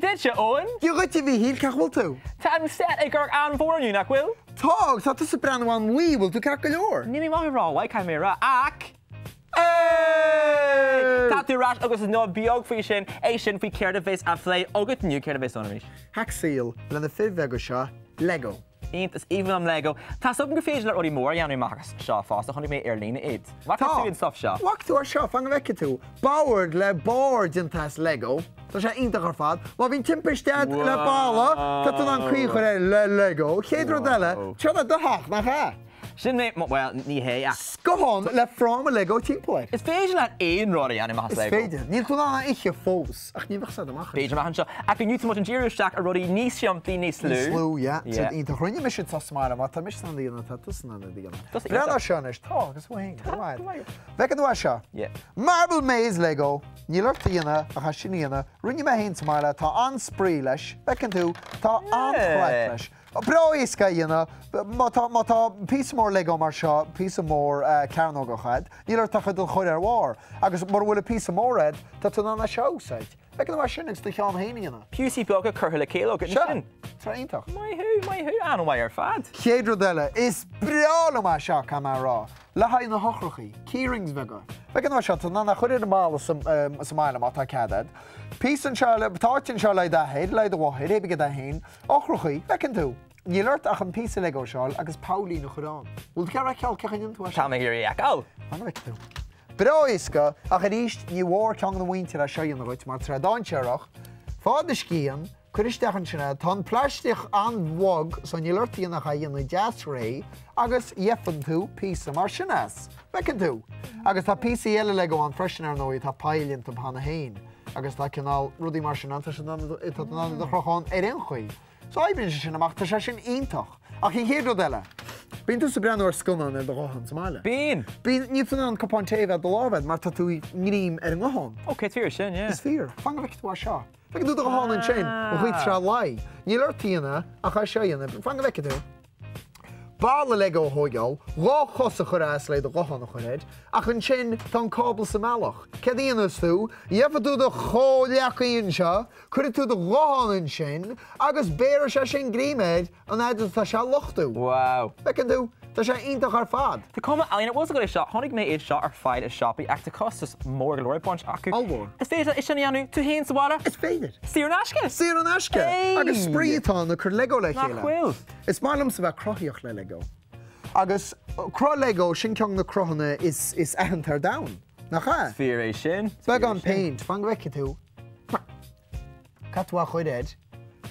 duitse, Eoin! Dia dhuit, a Mhíchíl, cén chaoi a bhfuil tú? Tá an set ag amharc an-mhór inniu, nach bhfuil? Tá, agus tá tusa ag breathnú an-bhuí, bhfuil tú ceart go leor? Níl mé maith ag rá mhaith, caithfidh mé a rá, ach. Hey! Tá tú ar ais agus is nod beag faoi sin é sin faoi céard a bheas á phlé agat inniu, céard a bheas ann arís? Hac saoil le na fir bheaga seo, Lego. Iontach, is aoibhinn liom Lego. Tá 's agam gur féidir leat rudaí móra a dhéanamh amach as seo fosta, chonaic mé ar líne iad. Bhfaca Tá. tú an stuff seo? Bhfaca tú é seo, fan go bhfeicfidh tú. Bord le barr déanta as Lego. Tá sé iontach ar fad. Má bhíonn timpiste agat le balla, tá tú in ann caoi a chur air le Lego. Chéad rud eile, seo é do theach, nach ea? Sin é, bhuel, ní hé ach. Scathán le fráma Lego timpeall air. Is féidir leat aon rud a dhéanamh amach as Is Lego. féidir. Níl tú in ann a ithe fós, ach ní bheadh said amach anseo. B'fhéidir amach anseo. Ach inniu tá muid ag díriú isteach ar rudaí níos simplí, níos lú. Níos lú, yeah. Yeah. Tá iontach. Rinne mise seo sa mbaile, má tá mise in ann a dhéanamh, tá tusa in ann a dhéanamh. Tusa Breathnaigh iontach. air seo anois. Tá, agus thú féin. Go maith. Go maith. Bhfeiceann tú é seo? Yeah. Marble Maze Lego. Níl ort a dhéanamh ach é sin a dhéanamh. Rinne mé féin sa mbaile. Tá an-spraoi leis. Bhfeiceann tú? Tá an-chraic leis. Breá éasca a dhéanamh. Má tá, má tá píosa mór Lego mar seo, píosa mór cearnógach agat, níl ort ach iad a chur ar bharr. Agus mura bhfuil an píosa mór agat, tá tú in ann é seo a úsáid. Bhfeiceann tú é sin agus do cheann féin a dhéanamh. Píosaí beaga curtha le chéile agat ansin. Sea. Tá iontach. Maith thú, maith thú. An-mhaith ar fad. Chéad rud eile, is breá liom é seo, caithfidh mé a rá. Le haghaidh na heochrachaí, keyrings beaga. Bhfeiceann tú é seo, tá tú in ann é a chur ar an mballa sa mbaile má tá cead agat. Píosa anseo, tá áit anseo le haghaidh d'athair, le haghaidh do mháthair, hé bith é féin. Eochrachaí, bhfeiceann tú. Níl ort ach an píosa Lego seo a fháil agus poillín a chur ann. Bhfuil tú ag iarraidh a fheiceáil cén chaoi a ndéanann tú é seo? Tá mé ag iarraidh a fheiceáil. Fan go bhfeicfidh tú. Breá éasca, ach arís, ní mhór ceann de na mhuintir é seo a dhéanamh dhuit mar tá sé dainséarach. Faigh do scian, cuir isteach ansin é, tá an plaisteach an-bhog so níl ort a dhéanamh ach é a dhéanamh deas réidh agus gheibheann tú píosa mar sin as. Bhfeiceann tú? Agus tá píosaí eile Lego ann freisin ar ndóigh, tá poill iontu cheana féin. Agus tá cineál rudaí mar sin ann, tá siad in ann, tá tú in ann iad a chrochadh ann ar aon chaoi. So oibríonn sé sin amach, tá sé sin iontach. Ach an chéad rud eile, bíonn tusa ag breathnú ar scannán ar do ghuthán sa mbaile. Bíonn! Bíonn, níl tú in ann cupán tae a bheith i do lámh agat mar tá tú i ngreim ar an nguthán. Ok, is fíor sin, yeah. Is fíor. Fan go bhfeicfidh tú é seo. Feiceann tú do ghuthán ansin, an chaoi tá sé liath. Níl ort a dhéanamh ach é seo a dhéanamh. Fan go bhfeicfidh tú. Balla Lego a thóigeáil, 2 chos a chur as le do ghuthán a chur air, ach ansin tá an cábla sa mbealach. Céard a dhéanfas tú? Gheobhaidh tú do chomhghleacaí anseo, cuirfidh tú do ghuthán ansin agus béarfaidh sé sin greim air an fhaid is atá sé ag luchtú. Wow. Feiceann tú? Tá sé iontach ar fad. Tá cuma ealaíne, bhfuil 's agat é seo, chonaic mé iad seo ar fáil i siopaí ach tá costas mór go leor ag baint acu. Ollmhór. Is féidir é sin a dhéanamh tú féin sa bhaile? Is féidir. Saor in aisce? Saor in aisce! Hey! Agus spraoi atá ann ag cur Lego le chéile. Nach bhfuil? Is maith liomsa bheith cruthaíoch le Lego. Agus cruth Lego, sin ceann de na cruthanna is is aitheanta ar domhan, nach ea? Is fíor é sin. Is fíor é Beagán sin. péint, fan go bhfeicfidh tú. Caithfidh tú a chur air.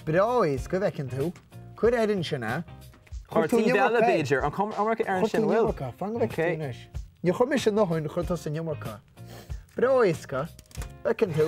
Breá éasca, bhfeiceann tú. Cuir air ansin é. Chuir Chuir tú taobh an eile, iomarca air. b'fhéidir. An cuma iomarca air Chuir ansin, tú an bhfuil? iomarca. Fan go bhfeicfidh tú Ok. anois. Níor chuir mise a ndóthain, chuir tusa an iomarca. Breá éasca. Bhfeiceann tú.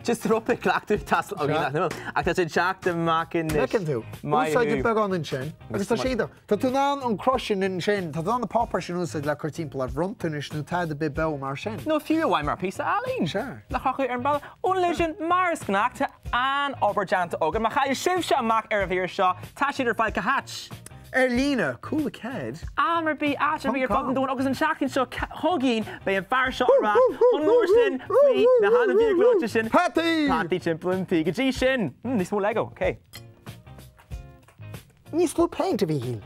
Just rud ag cleachtadh tá súil againn nach bhfuil. Ach tá sé ag teacht amach anois. Bhfeiceann tú. Maith Úsáid thú. beagán ansin. Agus tá sé iontach. Tá tú in ann an cruth sin ansin, tá tú in ann na páipéir sin a úsáid le cur timpeall ar bhronntanais nó tada ar bith beo mar sin. Nó fiú amháin mar phíosa ealaín. Sea. Le crochadh ar an bhalla. Ón Legend, mar is gnách, tá an-obair déanta againn. Má chailleann sibhse amach ar an mhír seo, tá siad ar fáil cá háit? Ar líne, Cúla 4. Am ar bith, áit ar bith ar fud an domhain agus an tseachtain seo chugainn beidh an fear seo ar ais chun labhairt linn faoi na hainmhithe gleoite sin. Peataí! Peataí timpeall an tí. Go dtí sin, níos mó Lego, ok. Níos lú péint, a Mhíchíl.